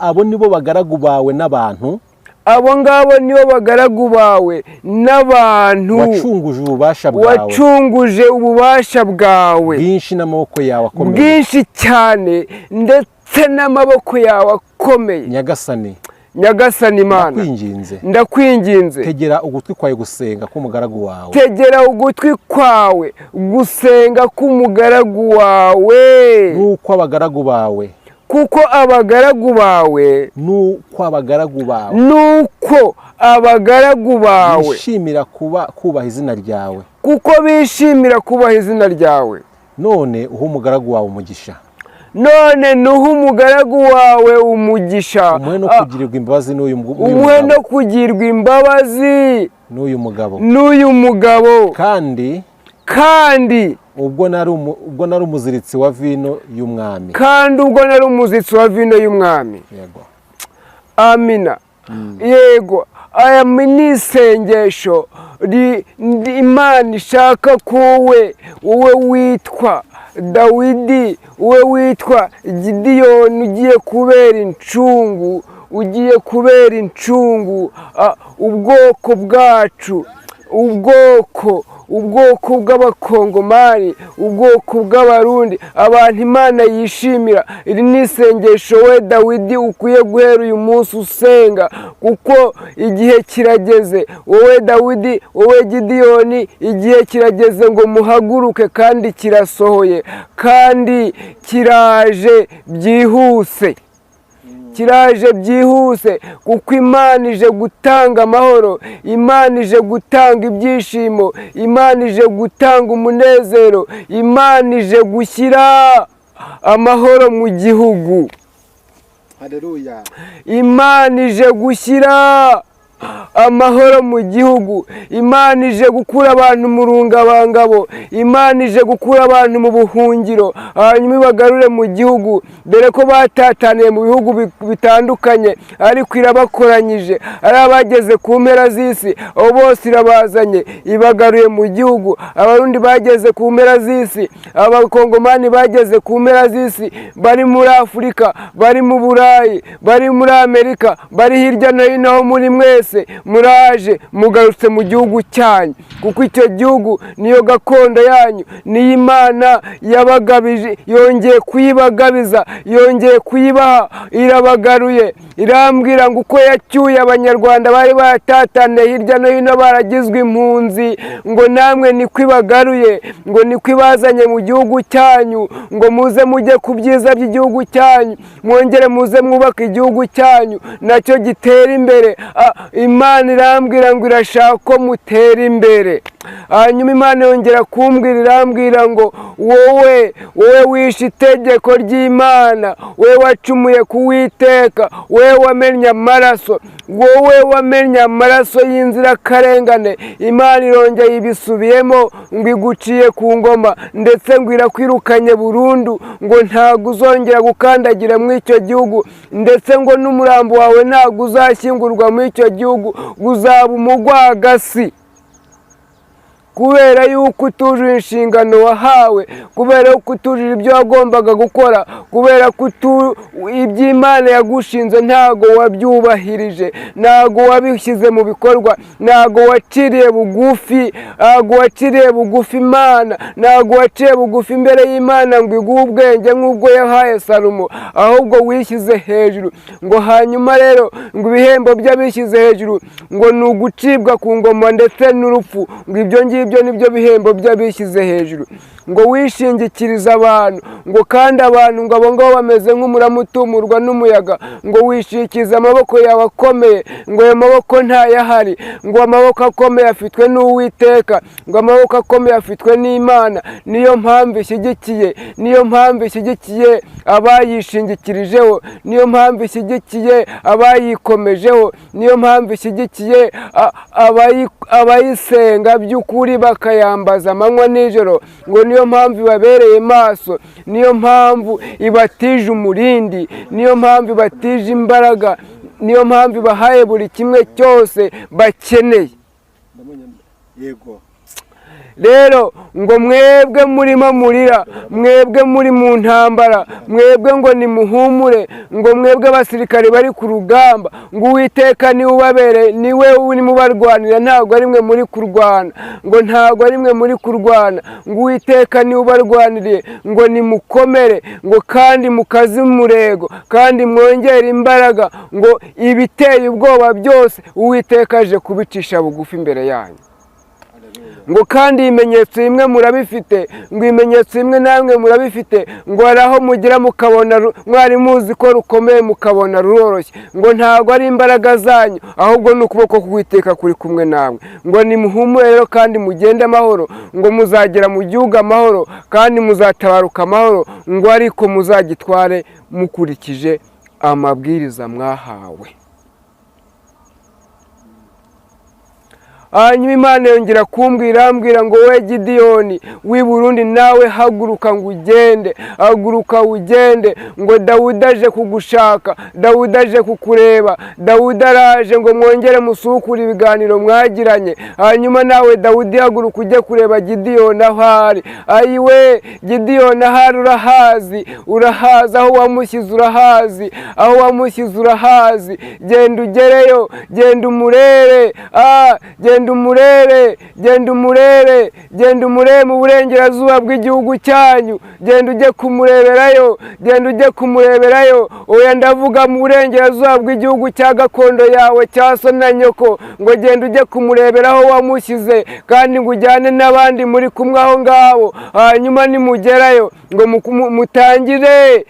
abo nibo bagaragu bawe n'abantu Abo ngabo nibo bagaragu bawe n'abantu wacunguje ububasha bwawe wacunguje ububasha bwawe bwinshi n'amaboko yawe akomeye. Bwinshi cyane, ndetse n'amaboko yawe akomeye. Nyagasani, Nyagasani Imana, ndakwinginze, ndakwinginze, tegera ugutwi kwawe gusenga k'umugaragu wawe, tegera ugutwi kwawe gusenga k'umugaragu wawe, n'uko abagaragu bawe kuko abagaragu bawe n'uko abagaragu bawe nuko abagaragu bawe bishimira kuba kubaha izina ryawe. Kuko bishimira kubaha izina ryawe. None uhe umugaragu wawe umugisha. None nuhe umugaragu wawe umugisha. Umuhe no kugirirwa imbabazi n'uyu Umuhe no mugabo. kugirwa imbabazi N'uyu mugabo. n'uyu mugabo. Kandi Kandi ubwo nari umuziritsi wa vino y'umwami. Kandi ubwo nari umuzitsi wa vino y'umwami. Yego. Amina. Yego, aya ni isengesho Imana ishaka ko wowe witwa Dawidi, wowe witwa Gidiyoni, ugiye kubera incungu, ugiye kubera incungu ubwoko bwacu, ubwoko bw'Abakongomani, ubwoko bw'Abarundi, abantu Imana yishimira. Iri ni isengesho we Dawidi ukwiye guhera uyu munsi usenga, kuko igihe kirageze. Wowe Dawidi, wowe Gidiyoni, igihe kirageze ngo muhaguruke, kandi kirasohoye, kandi kiraje byihuse, kiraje byihuse, kuko Imana ije gutanga amahoro, Imana ije gutanga ibyishimo, Imana ije gutanga umunezero, Imana ije gushyira amahoro mu gihugu. Haleluya. Imana ije gushyira amahoro mu gihugu, Imana ije gukura abantu mu rungabangabo, Imana ije gukura abantu mu buhungiro, hanyuma ibagarure mu gihugu, dore ko batataniye mu bihugu bitandukanye, ariko irabakoranyije, ari abageze ku mpera z'isi, abo bose irabazanye, ibagaruye mu gihugu. Abarundi bageze ku mpera z'isi, Abakongomani bageze ku mpera z'isi, bari muri Afurika, bari mu Burayi, bari muri Amerika, bari hirya no hino aho muri mwese, muraje mugarutse mu gihugu cyanyu, kuko icyo gihugu niyo gakondo yanyu, niyo Imana yabagabije, yongeye kuyibagabiza, yongeye kuyibaha, irabagaruye. Irambwira ngo uko yacyuye Abanyarwanda bari baratataniye hirya no hino baragizwe impunzi, ngo namwe niko ibagaruye, ngo niko ibazanye mu gihugu cyanyu, ngo muze mujye ku byiza by'igihugu cyanyu, mwongere muze mwubake igihugu cyanyu nacyo gitera imbere. Imana irambwira ngo irashaka ko mutera imbere. Hanyuma Imana yongera kumbwira, irambwira ngo wowe wishe itegeko ry'Imana, wowe wacumuye ku Uwiteka, wowe wamennye amaraso, wowe wamennye amaraso y'inzirakarengane, Imana irongeye ibisubiyemo ngo iguciye ku ngoma, ndetse ngo irakwirukanye burundu, ngo ntabwo uzongera gukandagira muri icyo gihugu, ndetse ngo n'umurambo wawe ntabwo uzashyingurwa muri icyo gihugu, uzaba umugwagasi, kubera yuko utujuje inshingano wahawe, kubera yuko utujuje ibyo wagombaga gukora, kubera ko iby'Imana yagushinze ntago wabyubahirije, ntago wabishyize mu bikorwa, ntago waciriye bugufi, ntago waciriye bugufi Imana, ntago waciye bugufi imbere y'Imana ngo iguhe ubwenge nk'ubwo yahaye Salomo, ahubwo wishyize hejuru. Ngo hanyuma rero ngo ibihembo by'abishyize hejuru ngo ni ugucibwa ku ngoma ndetse n'urupfu, ngo ibyo ngibyo nibyo bihembo by'abishyize hejuru. Ngo wishingikiriza abantu, ngo kandi abantu ngo abo ngabo bameze nk'umurama utumurwa n'umuyaga, ngo wishingikiriza amaboko yawe akomeye, ngo ayo maboko ntayahari, ngo amaboko akomeye afitwe n'Uwiteka, ngo amaboko akomeye afitwe n'Imana. Niyo mpamvu ishyigikiye, niyo mpamvu ishyigikiye abayishingikirijeho, niyo mpamvu ishyigikiye abayikomejeho, niyo mpamvu ishyigikiye abayisenga by'ukuri bakayambaza amanywa n'ijoro, ngo niyo mpamvu ibabereye maso, niyo mpamvu ibatije umurindi, niyo mpamvu ibatije imbaraga, niyo mpamvu ibahaye buri kimwe cyose bakeneye. Yego. Rero ngo mwebwe murimo murira, mwebwe muri mu ntambara, mwebwe ngo nimuhumure, ngo mwebwe abasirikare bari ku rugamba, ngo Uwiteka niwe ubabereye, niwe urimo ubarwanira, ntabwo ari mwe muri kurwana, ngo ntabwo ari mwe muri kurwana, ngo Uwiteka niwe ubarwaniriye, ngo nimukomere, ngo kandi mukaze umurego, kandi mwongere imbaraga, ngo ibiteye ubwoba byose Uwiteka aje kubicisha bugufi imbere yanyu. Ngo kandi ibimenyetso bimwe murabifite, ngo ibimenyetso bimwe namwe murabifite, ngo hari aho mugira mukabona mwari muzi ko rukomeye mukabona ruroroshye, ngo ntabwo ari imbaraga zanyu, ahubwo ni ukuboko k'Uwiteka kuri kumwe namwe. Ngo nimuhumure rero kandi mugende amahoro, ngo muzagera mu gihugu amahoro, kandi muzatabaruka amahoro, ngo ariko muzagitware mukurikije amabwiriza mwahawe. Hanyuma Imana yongera kumbwira, ambwira ngo we Gidiyoni w'i Burundi, nawe haguruka ngo ugende, haguruka ugende, ngo Dawudi aje kugushaka, Dawudi aje kukureba, Dawudi araje ngo mwongere musukure ibiganiro mwagiranye. Hanyuma nawe Dawudi haguruka ujye kureba Gidiyoni aho ari. Ayiwe Gidiyoni ahari urahazi, urahazi aho wamushyize, urahazi aho wamushyize, urahazi. Genda ugereyo, genda umurebe, genda umurebe, genda umurebe, genda umurebe mu burengerazuba bw'igihugu cyanyu, genda ujye kumureberayo, genda ujye kumureberayo. Oya, ndavuga mu burengerazuba bw'igihugu cya gakondo yawe cya so na nyoko, ngo genda ujye kumureberaho wamushyize, kandi ngo ujyane n'abandi muri kumwe aho ngaho. Hanyuma nimugerayo ngo mutangire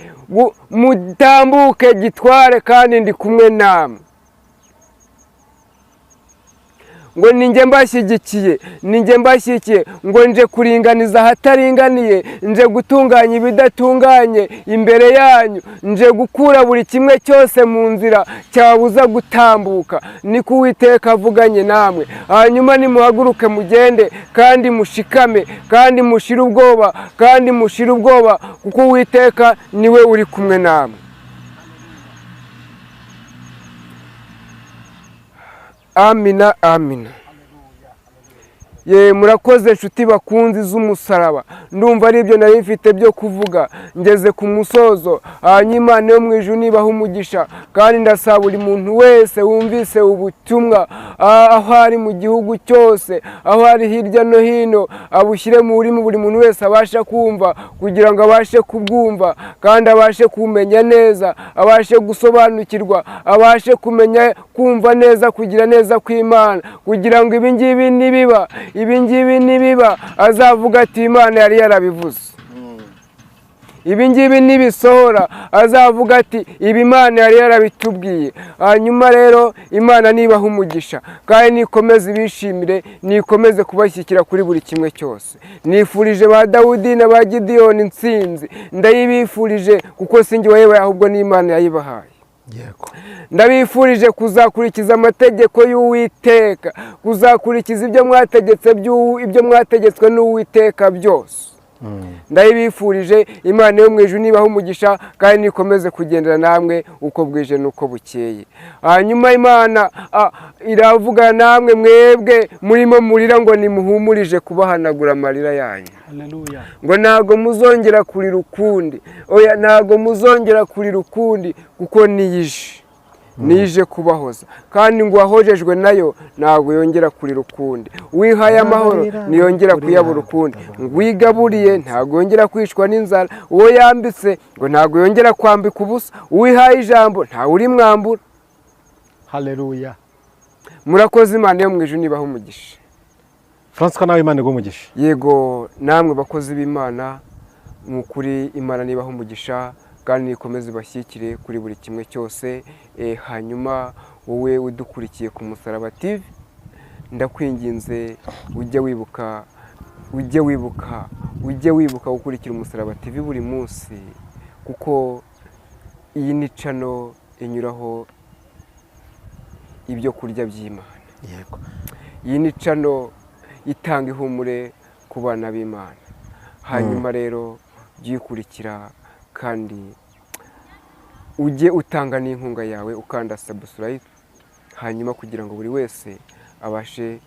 mutambuke gitware, kandi ndi kumwe namwe. Ngo ninjye mbashyigikiye, ninjye mbashyigikiye, ngo nje kuringaniza ahataringaniye, nje gutunganya ibidatunganye imbere yanyu, nje gukura buri kimwe cyose mu nzira cyabuza gutambuka. Niko Uwiteka avuganye namwe. Hanyuma nimuhaguruke mugende, kandi mushikame, kandi mushire ubwoba, kandi mushire ubwoba, kuko Uwiteka niwe uri kumwe namwe. Amina, amina. Ye, murakoze nshuti bakunzi z'umusaraba. Ndumva ari ibyo nari mfite byo kuvuga, ngeze ku musozo. Hanyuma Imana yo mu ijuru nibaha umugisha, kandi ndasaba buri muntu wese wumvise ubutumwa aho ari mu gihugu cyose, aho ari hirya no hino, abushyire mu rurimi buri muntu wese abasha kumva, kugira ngo abashe kubwumva kandi abashe kumenya neza, abashe gusobanukirwa, abashe kumenya kumva neza, kugira neza kw'Imana, kugira ngo ibi ngibi nibiba, ibi ngibi nibiba, azavuga ati Imana yari yarabivuze. Ibi ngibi nibisohora, azavuga ati ibi Imana yari yarabitubwiye. Hanyuma rero Imana nibaha umugisha, kandi nikomeze ibishimire, nikomeze kubashyikira kuri buri kimwe cyose. Nifurije ba Dawudi na ba Gidiyoni intsinzi, ndayibifurije kuko sinjye wayibaye, ahubwo ni Imana yayibahaye. Ndabifurije kuzakurikiza amategeko y'Uwiteka, kuzakurikiza ibyo mwategetse, ibyo mwategetswe n'Uwiteka byose. Ndabifurije. Imana yo mu ijuru nibaha umugisha, kandi nikomeze kugendera namwe uko bwije n'uko bukeye. Hanyuma Imana iravuga namwe mwebwe murimo murira, ngo nimuhumurije kubahanagura amarira yanyu. Ngo ntago muzongera kurira ukundi, oya ntago muzongera kurira ukundi, kuko niyije, nije kubahoza, kandi ngo wahojejwe nayo ntago yongera kurira ukundi. Wihaye amahoro ntiyongera kuyabura ukundi, ngo wigaburiye ntago yongera kwicwa n'inzara, uwo yambitse ngo ntago yongera kwambika ubusa, uwihaye ijambo ntawe urimwambura. Haleluya. Murakoze. Imana yo mu ijuru nibaha umugisha. François, nawe Imana iguhe umugisha. Yego, namwe bakozi b'Imana, mu kuri Imana nibaha umugisha, kandi nikomeze bashyikire kuri buri kimwe cyose. Hanyuma wowe udukurikiye ku Musaraba TV, ndakwinginze ujye wibuka, ujye wibuka, ujye wibuka gukurikira Umusaraba TV buri munsi, kuko iyi ni channel inyuraho ibyo kurya by'Imana. Yego. Iyi ni channel itanga ihumure ku bana b'Imana. Hanyuma rero jyikurikira, kandi ujye utanga n'inkunga yawe ukanda subscribe, hanyuma kugira ngo buri wese abashe,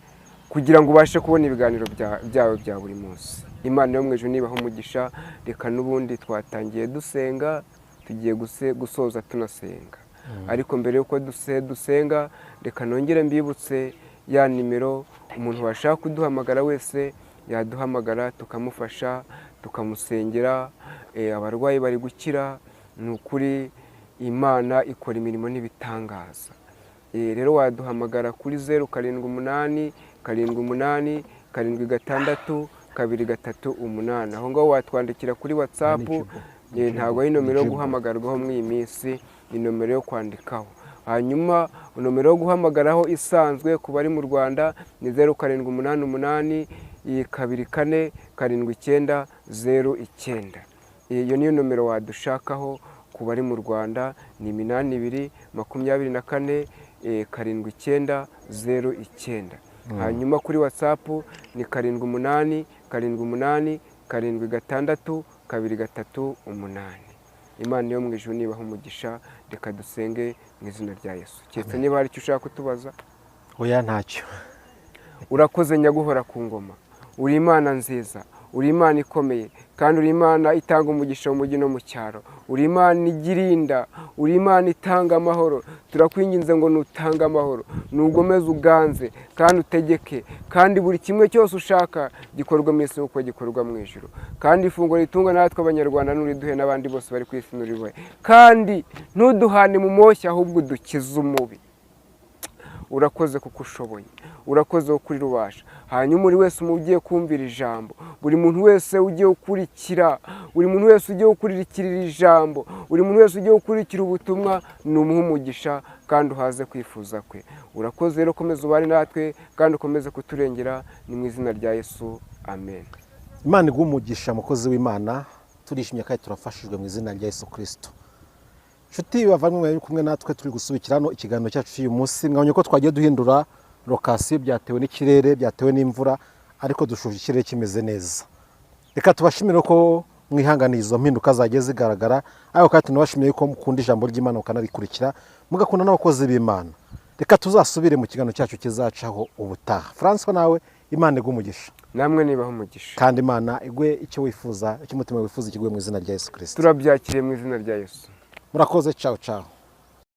kugira ngo ubashe kubona ibiganiro byawe bya buri munsi. Imana yo mu ijuru nibaha umugisha. Reka n'ubundi twatangiye dusenga, tugiye gusoza tunasenga. Ariko mbere yuko dusenga, reka nongere mbibutse ya nimero, umuntu washaka kuduhamagara wese yaduhamagara, tukamufasha, tukamusengera. Abarwayi bari gukira, ni ukuri Imana ikora imirimo n'ibitangaza. Rero waduhamagara kuri 0 7 8 7 8 7 6 2 3 8. Aho ngaho watwandikira kuri WhatsApp. Ntabwo ari nomero yo guhamagarwaho muri iyi minsi, ni nomero yo kwandikaho. Hanyuma nomero yo guhamagaraho isanzwe ku bari mu Rwanda ni 0 7 8 8 2 4 7 9 0 9. Iyo niyo nomero wadushakaho ku bari mu Rwanda, ni 82 24 79 09. Hanyuma kuri WhatsApp ni 7 8 7 8 7 6 2 3 8. Imana yo mu ijuru nibaha umugisha. Reka dusenge mu izina rya Yesu, keretse niba hari icyo ushaka kutubaza. Oya, ntacyo. Urakoze nyaguhora ku ngoma, uri Imana nziza, uri Imana ikomeye, kandi uri Imana itanga umugisha mu mujyi no mu cyaro, uri Imana igirinda, uri Imana itanga amahoro. Turakwinginze ngo nutange amahoro, nugomeze uganze kandi utegeke, kandi buri kimwe cyose ushaka gikorwa mu isi nk'uko gikorwa mu ijuru. Kandi ifunguro ritunga natwe Abanyarwanda nuriduhe, n'abandi bose bari ku isi nuribahe, kandi ntuduhane mu moshya, ahubwo udukize umubi. Urakoze kuko ushoboye, urakoze kuko uri rubasha. Hanyuma buri wese ugiye kumvira ijambo, buri muntu wese ugiye gukurikira, buri muntu wese ugiye gukurikira iri jambo, buri muntu wese ugiye gukurikira ubutumwa, ni umuha umugisha kandi uhaze kwifuza kwe. Urakoze rero, komeza ubane natwe kandi ukomeze kuturengera. Ni mu izina rya Yesu, amen. Imana iguhe umugisha, mukozi w'Imana. Turishimye kandi turafashijwe mu izina rya Yesu Kirisito. Inshuti bavandimwe mwari kumwe natwe, turi gusubikira hano ikiganiro cyacu cy'uyu munsi. Mwabonye ko twagiye duhindura location, byatewe n'ikirere, byatewe n'imvura, ariko dushuje ikirere kimeze neza. Reka tubashimire ko mwihanganiye izo mpinduka zagiye zigaragara, ariko kandi tunabashimiye ko mukunda ijambo ry'Imana, mukanarikurikira, mugakunda n'abakozi b'Imana. Reka tuzasubire mu kiganiro cyacu kizacaho ubutaha. Francois, nawe Imana iguhe umugisha. Namwe nibaha umugisha. Kandi Imana iguhe icyo wifuza, icyo umutima wifuza ikiguhe mu izina rya Yesu Kirisito. Turabyakiriye mu izina rya Yesu. Murakoze, ciao ciao.